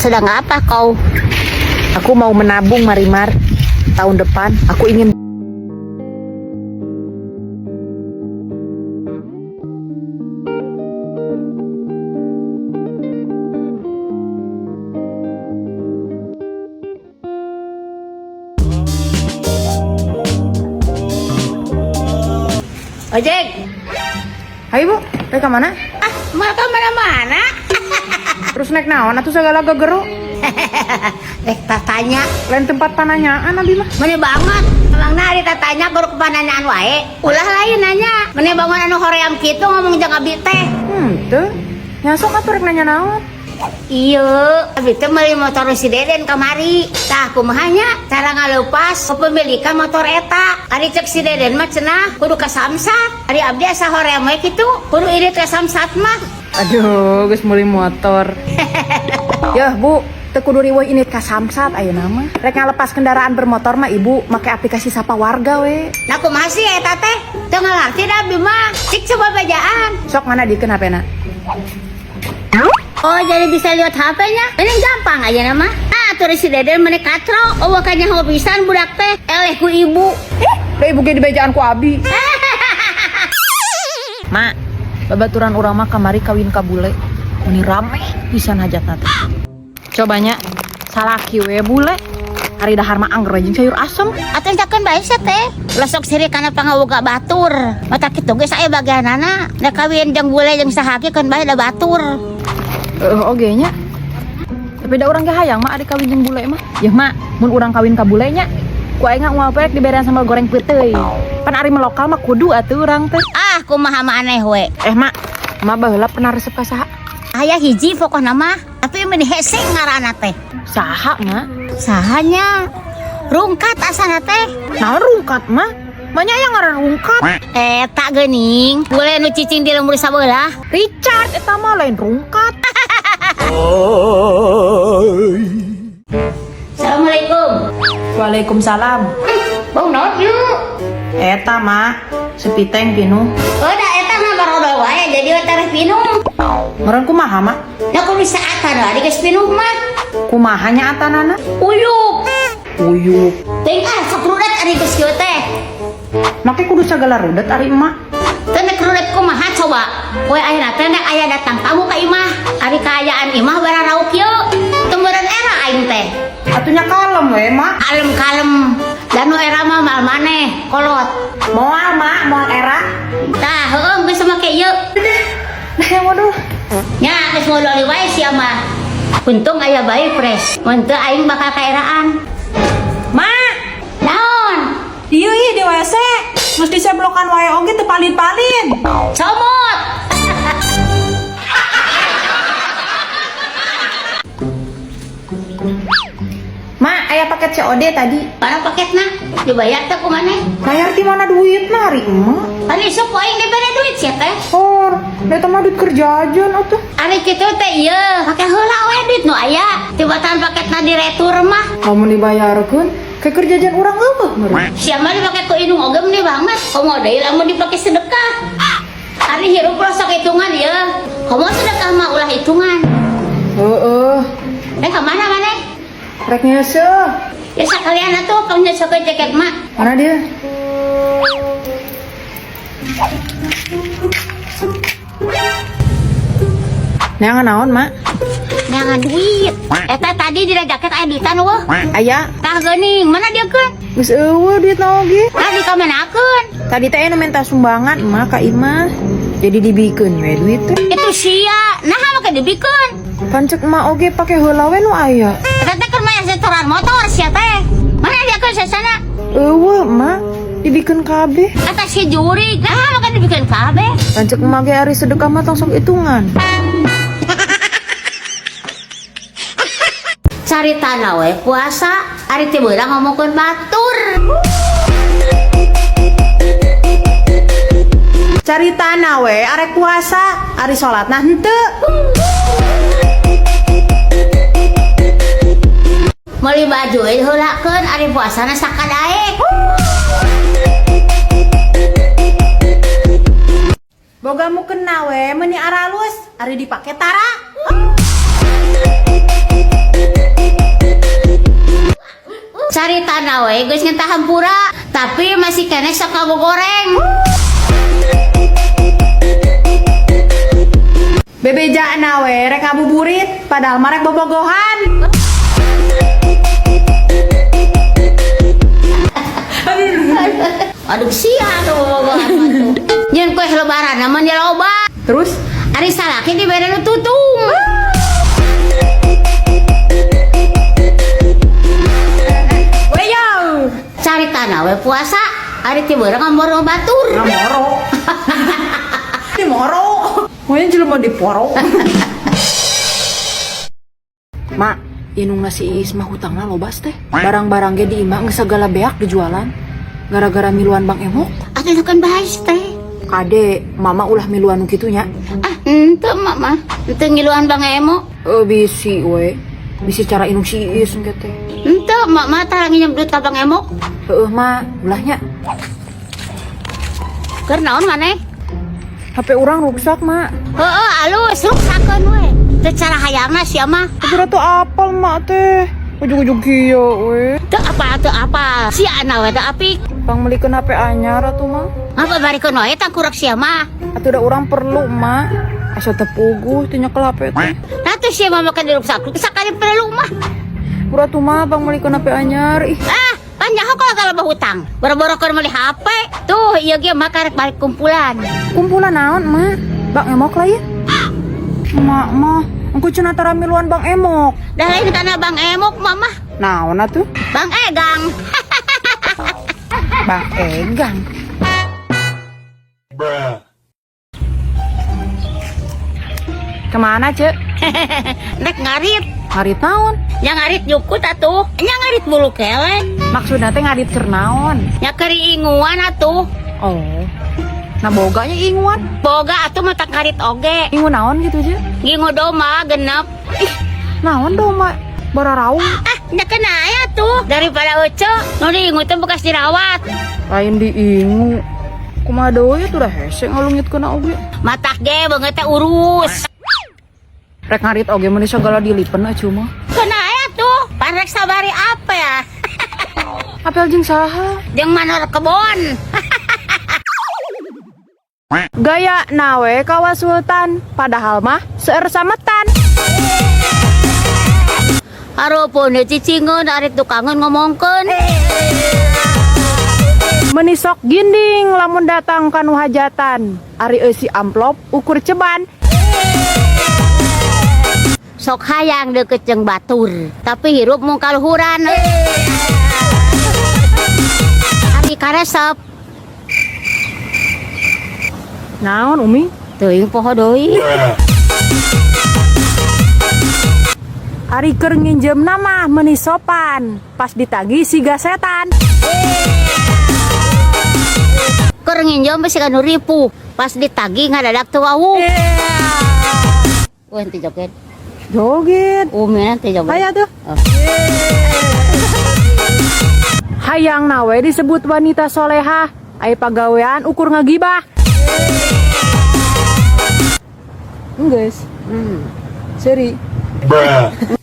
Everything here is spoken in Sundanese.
Sedang apa kau? Aku mau menabung, Marimar. Tahun depan aku ingin Ojek. Hayu, Bu, rek ka mana? Ah, mau ke mana-mana? Terus naik naon atuh segala gegero? Rek tatanya. Lain tempat pananyaan abi mah. Mana banget. Emang nah ari tatanya baru kepananyaan wae. Ulah lain nanya. Mana bangun anu hoream kitu ngomong jeung abi teh. Teu. Nya sok atuh rek nanya naon? Iya, abi teh meuli motor si Deden kamari. Tah kumaha nya cara ngaleupas kepemilikan motor eta? Ari cek si Deden mah cenah kudu ka Samsat. Ari abdi asa hoream we kitu, kudu irit ka Samsat mah. Aduh, geus meuli motor. Yah, Bu, teu kudu riweuh ini ka Samsat ayeuna mah. Rek ngalepas kendaraan bermotor mah Ibu make aplikasi Sapa Warga we. Nah, kumaha sih eta teh? Teu ngarti da abi mah. Cik coba bejaan. Sok mana dikeun HP-na? Oh, jadi bisa lihat HP-nya? Ini gampang aja nama. Ah, tuh si Deden mana katro. Oh, makanya pisan budak teh. Eleh ku ibu. Eh, da ibu ge dibejaan ku abi. Mak, babaturan urang mah kamari kawin ka bule. Meni rame pisan hajatna teh. Cobanya salaki we bule. Ari dahar mah angger we jeung sayur asem. Atuh cakeun bae sia teh. Ulah sok sirik kana pangawoga batur. Mata kitu ge sae bagianana. Da kawin jeung bule jeung saha ge keun bae da batur. Heeh oge nya. Tapi da urang ge hayang mah ari kawin jeung bule mah. Yeuh mak, mun urang kawin ka bule nya, ku aing unggal poe diberean sambal goreng peuteuy. Pan ari mah lokal mah kudu atuh urang teh. Ah, kumaha mah aneh we. Eh mak, mak baheula pernah resep ka saha? Aya hiji pokona mah, tapi meni hese ngaranna teh. Saha mak? Sahanya? Rungkat asana teh. Naon rungkat mah? Banyak yang ngaran rungkat. Eta geuning, bule nu cicing di lembur sabelah. Richard eta mah lain rungkat. Assalamualaikum. Waalaikumsalam. Bang naon ieu? Eta mak, sepiteng pinuh. Oh, da eta mah barodol wae jadi we tereh pinuh. Meureun kumaha mak? Da kudu saatan ari geus pinuh mah. Kumaha nya atanana? Uyup. Uyup. Teuing ah sok rudet ari geus kieu teh. Make kudu sagala rudet ari emak. Teu nek rudet kumaha coba? Poe ayeuna teh nek aya datang tamu ka imah. Ari kaayaan imah bararauk kieu. Teu meureun era aing teh. Atunya kalem we mak. Kalem-kalem. Dan nu era mah mal maneh kolot. Moal mak, moal era. Tah, heueuh geus make ieu. Nah yang waduh. Nya geus modol wae sia mah. Untung aya bayi fresh. Mun teu aing bakal kaeraan. Mak, Naon? iya iya di WC. Mesti seblokan wae oge teu palin-palin. Comot. Mak, aya paket COD tadi. Mana paketna? Dibayar teh ku maneh? Bayar di mana duit na ari emak? Ari isuk ku aing dibere duit sia teh. Hor, eta mah duit kerja aja atuh. Ari kitu teh ieu, pake heula we duit nu aya. Tibatan paketna diretur mah. Lamun dibayarkeun, kayak kerja jajan urang eueuh meureun. Sia mah dipake ku indung oge meni banget. Komo deui lamun dipake sedekah. Ari hirup ulah sok hitungan ieu. Komo sedekah mah ulah hitungan. Heeh, Eh ka mana maneh? Rek ngeuseuh. Ya sakalian atuh pang nyesokeun jaket mak. Mana dia? Neangan naon, Mak? Neangan duit. Eta tadi di jaket aya duitan eueuh. Aya, Tah geuning, mana dia keun? geus eueuh duit oge. Tah di kamanakeun? Tadi teh anu minta sumbangan emak ka imah. Jadi dibikeun we duit teh. Itu sia. Nah, make dibikeun. Pan cek emak oge pake heula we nu aya. Eta teh keur maya setoran motor sia teh. Mana dia keun sasana? Eueuh, Mak. Dibikeun kabeh. Eta si jurig. Nah, make dibikeun kabeh. Pan cek emak ge ari sedekah mah tong sok hitungan. Caritana we puasa, ari teu beurang ngomongkeun batur. Caritana we arek puasa, ari salatna henteu. Meuli baju we heulakeun ari puasana sakadaek. Boga mukena we meuni aralus, ari dipake tara. Caritana we geus nyentah hampura, tapi masih keneh sok ngagogoreng. Bebejana we rek ngabuburit padahal mah rek bobogohan. Aduh sia tuh bobogohan mah tuh. Nyeun kue lebaran mah loba. Terus Ari salaki dibere nu tutung. Weyo, Caritana we puasa, ari ti beurang ngamoro batur. ngamoro. Di moro. Monya jelema diporo. Mak, inungna si Iis mah hutangna lobas teh. Barang-barang ge di imah geus sagala beak dijualan. Gara-gara miluan Bang Emok. Atuh nu kan bae teh. Kade, mama ulah miluan nu kitu nya. Ah, henteu mak mah. Henteu ngiluan Bang Emok. Bisi we. Bisi cara inung si Iis engke teh. Henteu mak mah tara nginjem duit ka Bang Emok. Heueuh mah, ulahnya. Keur naon maneh? HP urang ruksak, Mak. Heeh, alus ruksakeun we. Teu cara hayangna sia mah. Tapi ratu apal mak teh. Ujung-ujung kieu we. Teu apa teu apa. Sia na we teu apik. Pang melikeun HP anyar atuh mah. Ngapa barikeun wae tangkurak sia mah. Atuh da urang perlu, Mak. Asa teu puguh teu nyekel HP teh. Nah tuh sia mah makan diruksak. Sakali perlu mah. Udah tuh mah pang melikeun HP anyar. Ih, Ah, pan nyaho kalau kalau bah hutang. Boro-boro keur meuli HP. Tuh, ieu ge mah karek balik kumpulan. Kumpulan naon, Mak? Bang Emok lah ya. Mak mah, engko cenah tara miluan Bang Emok. Dah lain kana Bang Emok mama. Naon atuh? Bang Egang. Bang Egang. Kemana, Cek? Nek ngarit. Ngarit naon? Nya ngarit jukut atuh. Nya ngarit bulu kelek. Maksudna teh ngarit keur naon? Nya keur inguan atuh. Oh. Nah boganya inguan. Boga atuh mah tak ngarit oge. Ingu naon gitu, Cek? Ngingu doma genep. Ih, naon doma? Bararaung. Ah, nya kena aya tuh daripada ece nu diingu teh bekas dirawat. Lain diingu. Kumaha deui tuh dah hese ngalungitkeun oge. Matak ge beungeut teh urus. Rek ngarit oge mun sagala dilipen atuh mah. Kena aya tuh, pan rek sabari apa ya? Apel jeung saha? Jeung manor kebon. Gaya nawe kawa sultan, padahal mah seueur sametan. Haropeun cicingeun ari tukangeun ngomongkeun. Menisok ginding lamun datang kanu hajatan. Ari eusi amplop ukur ceban. Sok hayang deukeut jeung batur, tapi hirup mung kaluhuran. Ari karesep. Naon Umi? Teuing poho deui. Ari keur nginjem mah meuni sopan, pas ditagih siga setan. Keur nginjem bisi nu ripuh, pas ditagih ngadadak teu wawuh. Wah, henteu joget. Joget. Umi nanti joget. Aya tuh. Oh. Hayang nawe disebut wanita solehah, ai pagawean ukur ngagibah. Enggeus. Seri. Bruh.